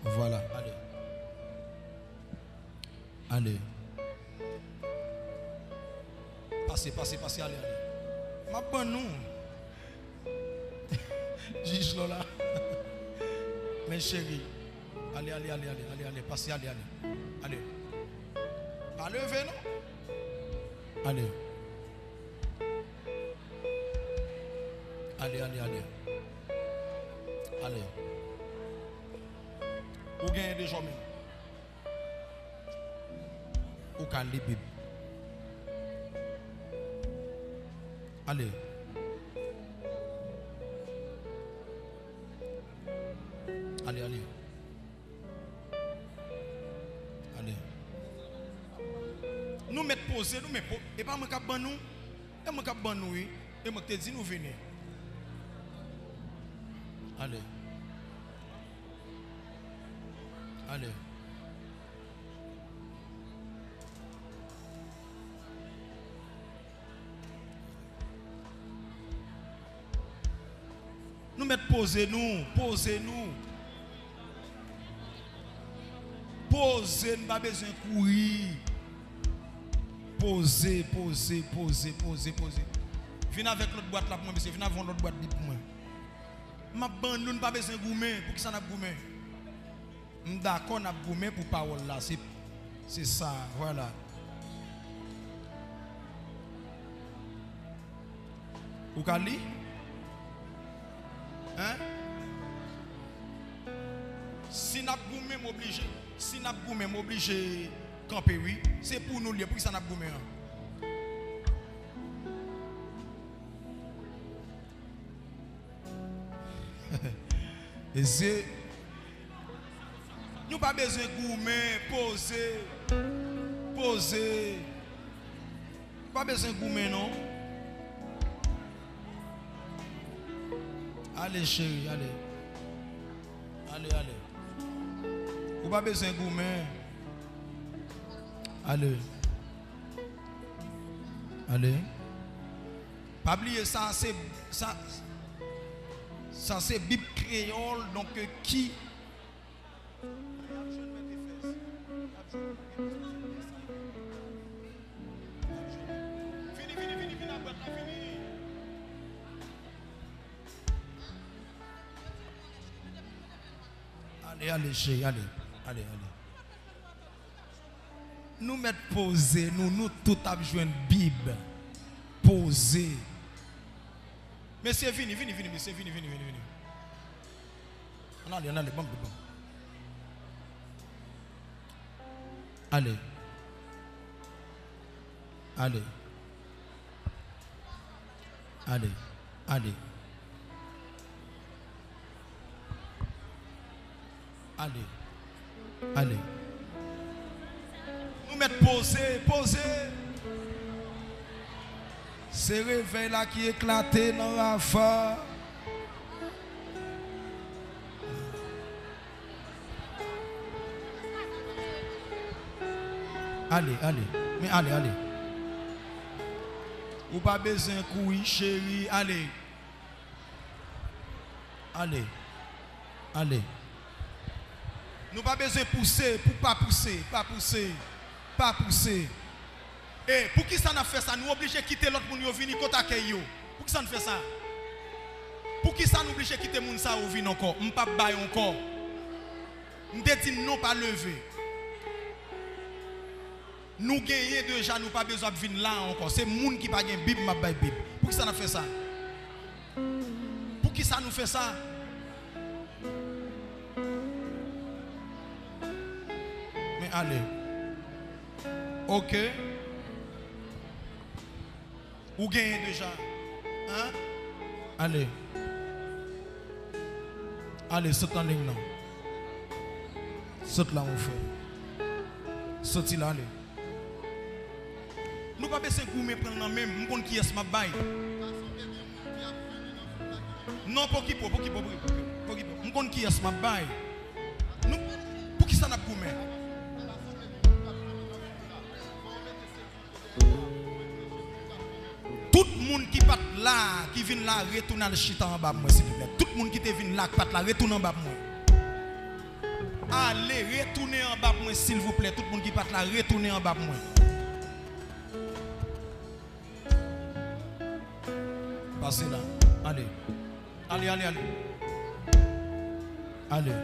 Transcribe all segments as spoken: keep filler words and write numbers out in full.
Vwala, ale. Ale. Pase, pase, pase, ale, ale. M ap ban nou. Jij Lola. Men cheri. Ale, ale, ale, ale, ale, ale. Pase, ale, ale. Ale. Pa leve, non. Ale. Ale, ale, ale. Ale. Ou genyen de jòm. Ou ka li Bib. Ale. Ale, ale. Ale. Nou mèt poze, nou mèt po-, e pa mwen k ap ban nou. E mwen k ap ban nou, wi. E mwen k te di nou vini. Ale. Ale. Nou mèt poze nou, poze nou. Poze, n pa bezwen kouri. Poze, poze, poze, poze, poze. Vin avèk lòt bwat la pou mwen, mesye. Vin avèk yon lòt bwat Bib pou mwen. M ap ban nou, n pa bezwen goumen. Poukisa n ap goumen? M dakò n ap goumen pou pawòl la. Se, se sa, vwala. Ou ka li? Hein? Si n ap goumen, m oblije. Si n ap goumen, m oblije kanpe, wi. Se pou nou l ye. Poukisa n ap goumen an? Mesye, nou pa bezwen goumen, poze, poze. Nou pa bezwen goumen, non. Ale, cheri, ale. Ale, ale. Ou pa bezwen goumen. Ale. Ale. Pa bliye sa se, sa, sa se Bib kreyòl, donk, ki Vini, vini, vini, vini, apre la, vini. Ale, ale, cheri, ale. Ale, ale. Nou mèt poze nou, nou tout ap jwenn Bib. Poze. Mesye, vini, vini, vini, mesye, vini, vini, vini, vini. Ann ale, ann ale, banm, banm. Ale. Ale. Ale. Ale. Ale. Ale. Nou mèt poze, poze. Se revèy la ki eklate nan Rafa. Ale, ale. Men ale, ale. Ou pa bezwen kouri, cheri. Ale. Ale. Ale. Nou pa bezwen pouse, pou pa pouse, pa pouse, pa pouse. E poukisa n ap fè sa? Nou oblije kite lòt moun yo vini kot akèy yo. Poukisa n fè sa? Poukisa nou oblije kite moun sa yo vin ankò? M p ap bay ankò. M te di n non pa leve. Nou genyen deja, nou pa bezwen ap vin la ankò. Se moun ki pa gen Bib m ap bay Bib. Poukisa n ap fè sa? Poukisa nou fè sa? Men ale. Oke. Ou genyen deja. Hein? Ale. Ale, sot nan liy nan. Sot la, mon frè. Soti la, ale. Nou pa bezwen goumen pran l nan men m. M konn kiyès m ap bay. Non, pokipo, pokipo, pokipo, pokipo. M konn kiyès m ap bay. Nou, poukisa n ap goumen? Tout moun ki pa t la, ki vin la, retounen al chita anba mwen, silvouplè. Tout moun ki te vin la, ki pa t la, retounen anba mwen. Ale, retounen anba pou mwen, silvouplè. Tout moun ki pa t la, retounen anba pou mwen. Pase la. Ale. Ale, ale, ale. Ale.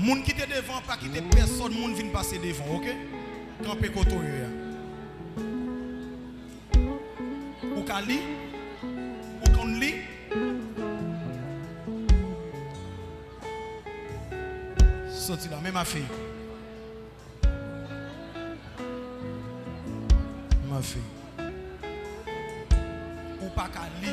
Moun ki te devan, pa kite pèsòn moun vin pase devan, oke? Kanpe kote w ye a. Ou ka li? Ou konn li? Soti la, men mafe. Mafe. Ou pa ka li.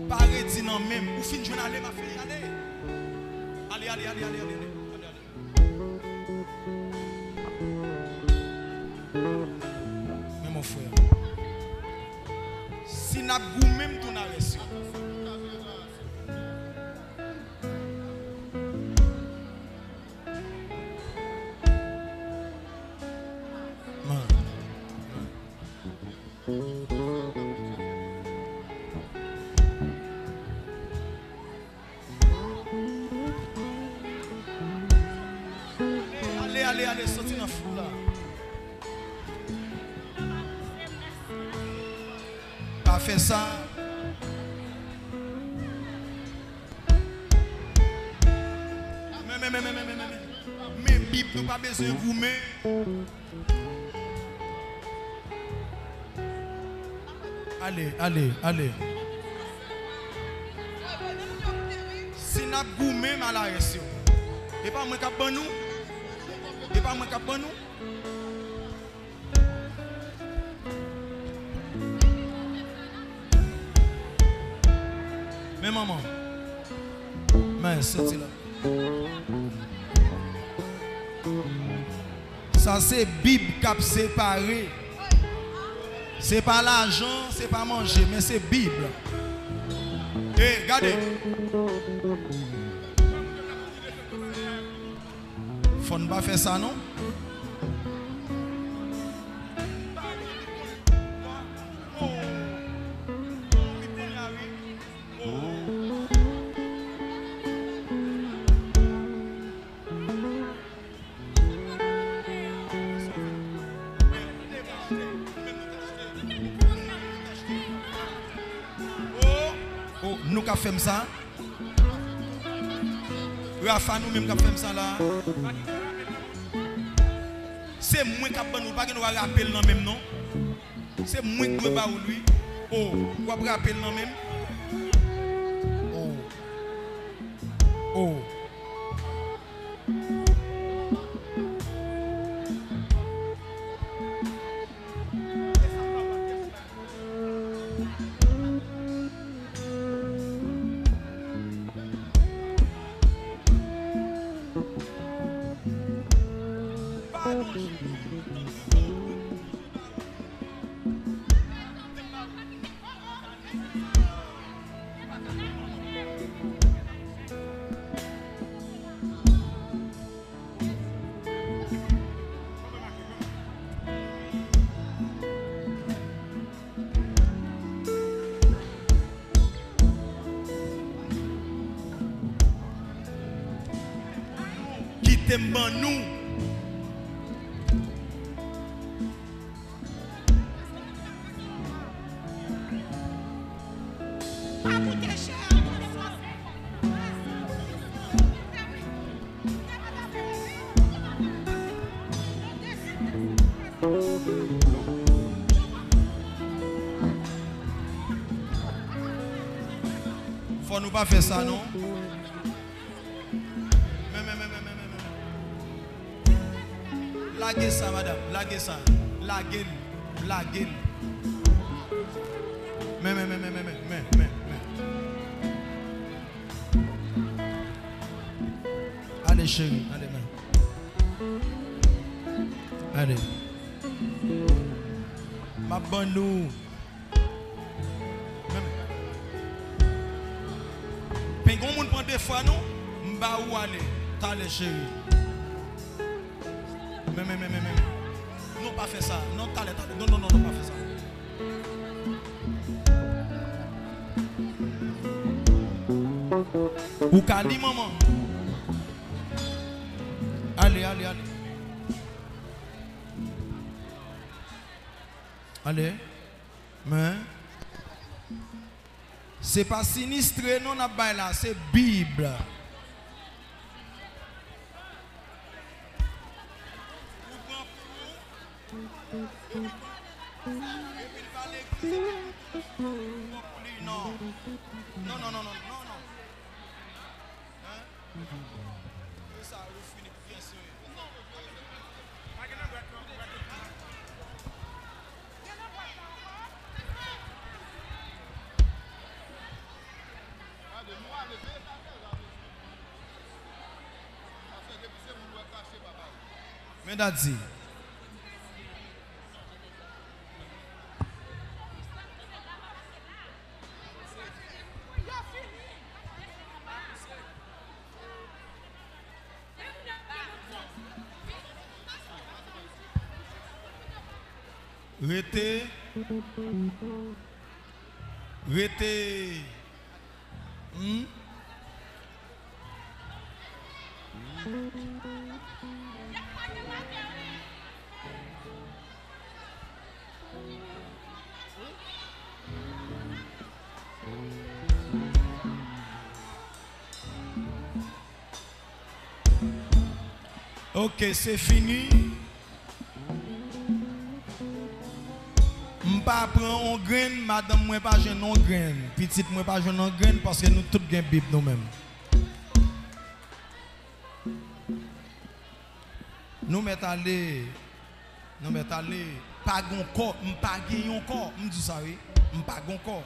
Pa redi nan men m. Ou fin jwenn ale, mafe, ale. Ale, ale, ale, ale, ale, ale. Ale, ale. Men mon frè. Si n ap goumen, m tou n a rès yo. Man. Ale, ale, ale, soti nan foul la. Pa fè sa. Men, men, men, men, men, men, men, men. Men Bib, nou pa bezwen goumen. Ale, ale, ale. Si n ap goumen, malarès yo. E pa mwen k ap ban nou. E pa mwen k ap ban nou. Men manman. Men soti la. Sa se Bib k ap separe. Se pa lajan, se pa manje, men se Bib. E gade. Fò n pa fè sa non. Oh, oh, nou ka fè m sa? Rafa, nou menm k ap fè m sa la. Se mwen k ap ban nou, pa gen dwa rape l nan men m non. Se mwen k dwe ba ou l wi. O, w ap rape l nan men m. O. O. Kite m ban nou. Fò nou pa fè sa non. Men, men, men, men, men, men, men. Lage sa, madanm. Lage sa. Lage l. Lage l. Men, men, men, men, men, men, men, men, men. Ale, cheri. Ale, men. Ale. M ap ban nou. Men, men. Pen gon moun pran de fwa, non? M ba ou ale. Talè, cheri. Men, men, men, men, men. Non, pa fè sa. Non, talè, talè. Non, non, non, non, pa fè sa. Ou ka li, manman. Ale, ale, ale. Ale. Men. Se pa sinistre non n ap bay la, se Bib. Ou pran pou ou, epi, epi l pa legliz, epi ou pran pou li, non. Non, non, non, non, non, non. Hein? E sa, ou fini byen serye. Pa gen nan bwat lan, ou pa gen. Men dat di. Rete. Rete. Hmm? Ok, se fini. M pa pran on grenn, madanm mwen pa jwenn on grenn, pitit mwen pa jwenn on grenn, paske nou tout gen Bib nou menm. Nou mèt ale, nou mèt ale. Pa gon kò, m pa gen yon kò, m di sa wi, m pa gon kò.